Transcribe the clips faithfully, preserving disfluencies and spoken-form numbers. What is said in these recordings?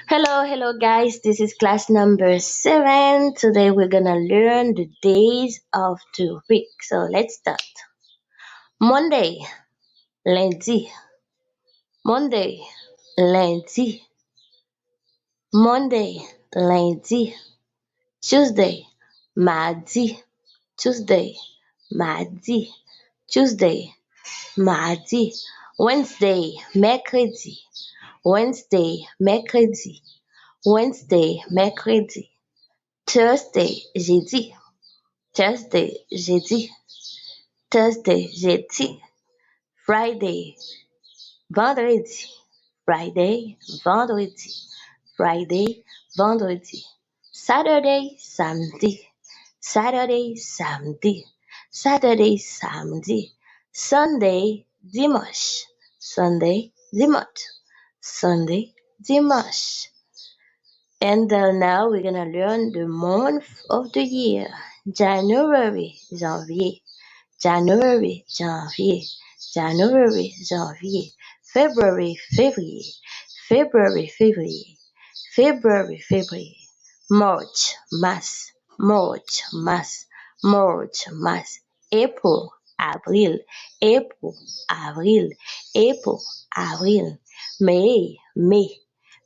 Hello, hello guys, this is class number seven. Today we're gonna learn the days of the week. So let's start. Monday, lendi. Monday, lendi. Monday, lendi. Tuesday, madi. Tuesday, madi. Tuesday, madi. Wednesday, mèkredi. Wednesday, mèkredi. Wednesday, mèkredi. Thursday, jedi. Thursday, jedi. Thursday, jedi. Friday, vandredi. Friday, vandredi. Friday, vandredi. Saturday, samdi. Saturday, samdi. Saturday, samdi. Sunday, dimanch. Sunday, dimanch. Sunday, dimanch. And uh, now we're gonna learn the month of the year. January, janvye. January, janvye. January, janvye. February, fevriye. February, fevriye. February, fevriye. March, mas. March, mas. March, mas. April, avril. April, avril. April, avril. May, me.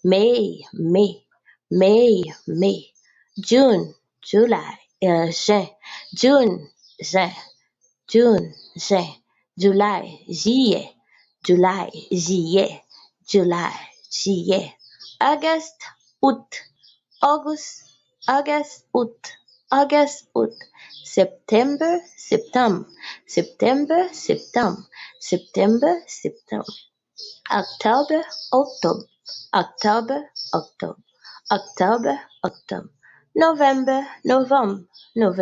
May, me. May, me. June, July, euh, jen. June, jen. June, jen. July, jiyè. July, jiyè. July, jiyè. August, out. August, August, out. August, out. September, septanm. September, septanm. September, septanm. October, oktòb. October, oktòb. October, oktòb. November, novanm. November.